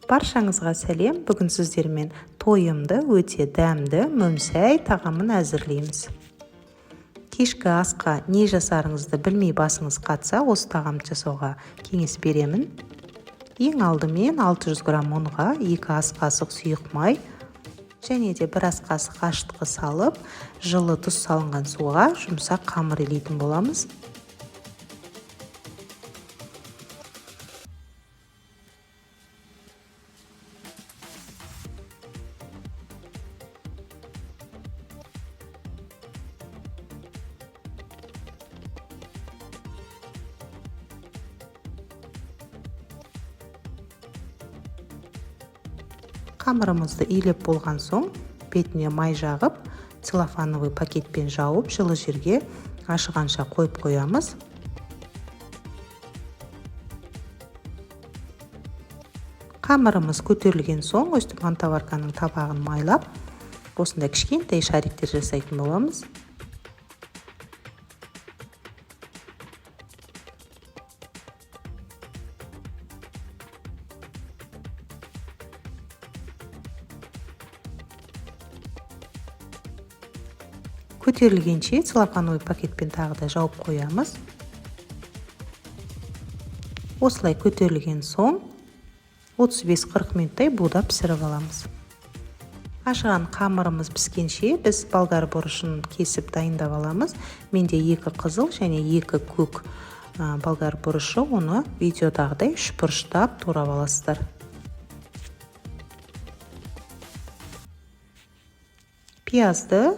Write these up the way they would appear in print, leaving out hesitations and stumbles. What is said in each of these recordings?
Баршаңызға сәлем! Бүгін сіздермен тойымды, өте дәмді мүмсәй тағамын әзірлейміз. Кешкі асқа не жасарыңызды білмей басыңыз қатса, осы тағамды жасауға кеңес беремін. Ең алдымен 600 грамм ұнға 2 ас қасық сұйық май және де 1 ас қасық ашытқы салып, жылы тұз салынған суға жұмсақ қамыр илейтін боламыз. Қамырымызды илеп болған соң, бетіне май жағып, целлофановый пакетпен жауып, жылы жерге ашығанша қойып қоямыз. Қамырымыз көтерілген соң, өстіп мантоварканың табағын майлап, осындай кішкентай шариктер жасайтын боламыз. Көтерілгенше целлофановый пакетпен тағы да жауып қоямыз. Осылай көтерілген соң 35-40 минуттай буда пісіріп аламыз. Ашыған қамырымыз піскенше біз болгар бұрышын кесіп дайындап аламыз. Менде 2 қызыл және 2 көк болгар бұрышы, оны видеодағыдай үш бұрыштап турап аласыздар. Пиязды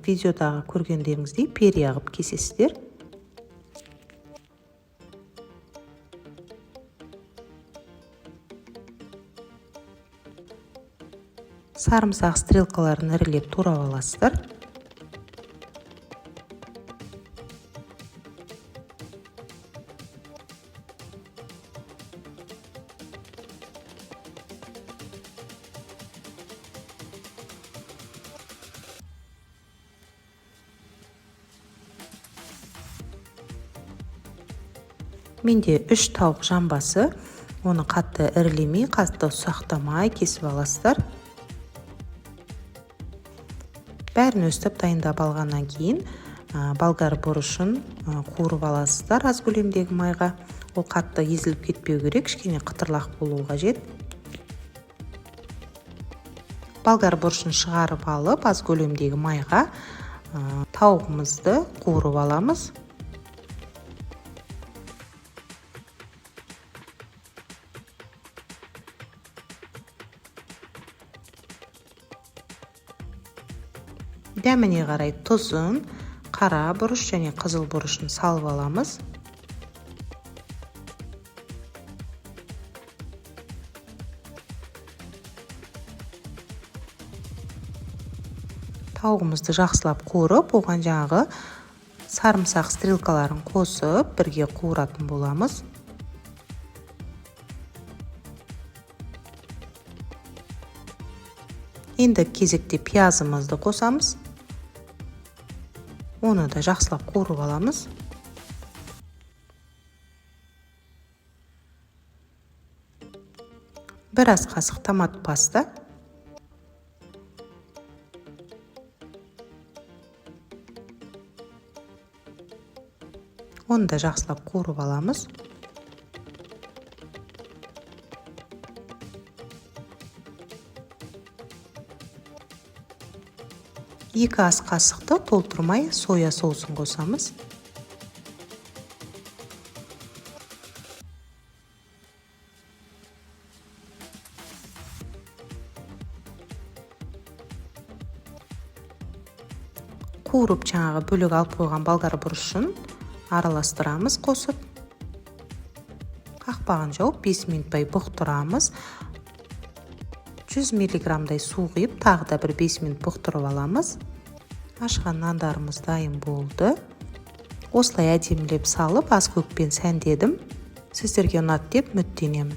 видеодағы көргендеріңіздей перья қылып кесесіздер. Сарымсақ стрелкаларын ірілеп турап аласыздар. Менде 3 тауық жамбасы, оны қатты ірілемей, қатты ұсақтамай кесіп аласыздар. Бәрін өстіп дайындап алғаннан кейін болгар бұрышын қуырып аласыздар аз көлемдегі майға. Ол қатты езіліп кетпеу керек, кішкене қытырлақ болуы қажет. Болгар бұрышын шығарып алып, аз көлемдегі майға тауығымызды қуырып аламыз. Дәміне қарай тұзын, қара бұрыш және қызыл бұрышын салып аламыз. Тауығымызды жақсылап қуырып, оған жаңағы сарымсақ стрелкаларын қосып, бірге қуыратын боламыз. Енді кезекте пиязымызды қосамыз. Оны да жақсылап қуырып аламыз. Бір ас қасық томат паста. Оны да жақсылап қуырып аламыз. 2 ас қасықты толтырмай соя соусын қосамыз. Қуырып жаңағы бөлек алып қойған болгар бұрышын араластырамыз қосып. Қақпағын жауып 5 минуттай бұқтырамыз. 100 миллиграммдай су құйып, тағы да бір 5 минут бұқтырып аламыз. Ашқан нандарымыз дайын болды. Осылай әдемілеп салып, аз көкпен сәндедім. Сіздерге ұнады деп үміттенемін.